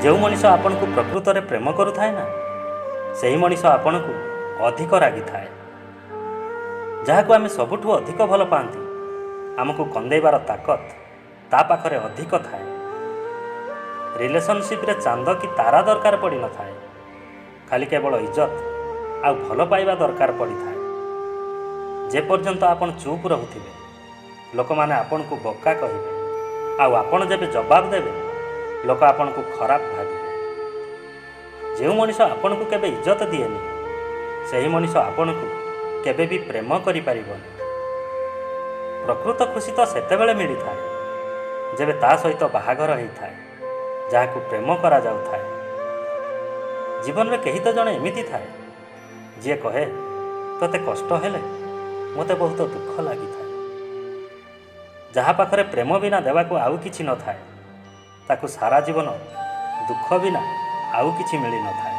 ଯେଉଁ ମଣିଷ ଆପଣଙ୍କୁ ପ୍ରକୃତରେ ପ୍ରେମ କରୁଥାଏ ନା, ସେହି ମଣିଷ ଆପଣଙ୍କୁ ଅଧିକ ରାଗିଥାଏ। ଯାହାକୁ ଆମେ ସବୁଠୁ ଅଧିକ ଭଲ ପାଆନ୍ତି, ଆମକୁ କନ୍ଦେଇବାର ତାକତ ତା ପାଖରେ ଅଧିକ ଥାଏ। ରିଲେସନସିପ୍ରେ ଚାନ୍ଦ କି ତାରା ଦରକାର ପଡ଼ିନଥାଏ, ଖାଲି କେବଳ ଇଜ୍ଜତ ଆଉ ଭଲ ପାଇବା ଦରକାର ପଡ଼ିଥାଏ। ଯେପର୍ଯ୍ୟନ୍ତ ଆପଣ ଚୁପ୍ ରହୁଥିବେ, ଲୋକମାନେ ଆପଣଙ୍କୁ ବୋକା କହିବେ, ଆଉ ଆପଣ ଯେବେ ଜବାବ ଦେବେ, ଲୋକ ଆପଣଙ୍କୁ ଖରାପ ଭାବିବେ। ଯେଉଁ ମଣିଷ ଆପଣଙ୍କୁ କେବେ ଇଜ୍ଜତ ଦିଏନି, ସେହି ମଣିଷ ଆପଣଙ୍କୁ କେବେ ବି ପ୍ରେମ କରିପାରିବନି। ପ୍ରକୃତ ଖୁସି ତ ସେତେବେଳେ ମିଳିଥାଏ, ଯେବେ ତା ସହିତ ବାହାଘର ହେଇଥାଏ ଯାହାକୁ ପ୍ରେମ କରାଯାଉଥାଏ। ଜୀବନରେ କେହି ତ ଜଣେ ଏମିତି ଥାଏ, ଯିଏ କହେ, ତୋତେ କଷ୍ଟ ହେଲେ ମୋତେ ବହୁତ ଦୁଃଖ ଲାଗିଥାଏ। ଯାହା ପାଖରେ ପ୍ରେମ ବିନା ଦେବାକୁ ଆଉ କିଛି ନଥାଏ, ତାକୁ ସାରା ଜୀବନ ଦୁଃଖ ବିନା ଆଉ କିଛି ମିଳିନଥାଏ।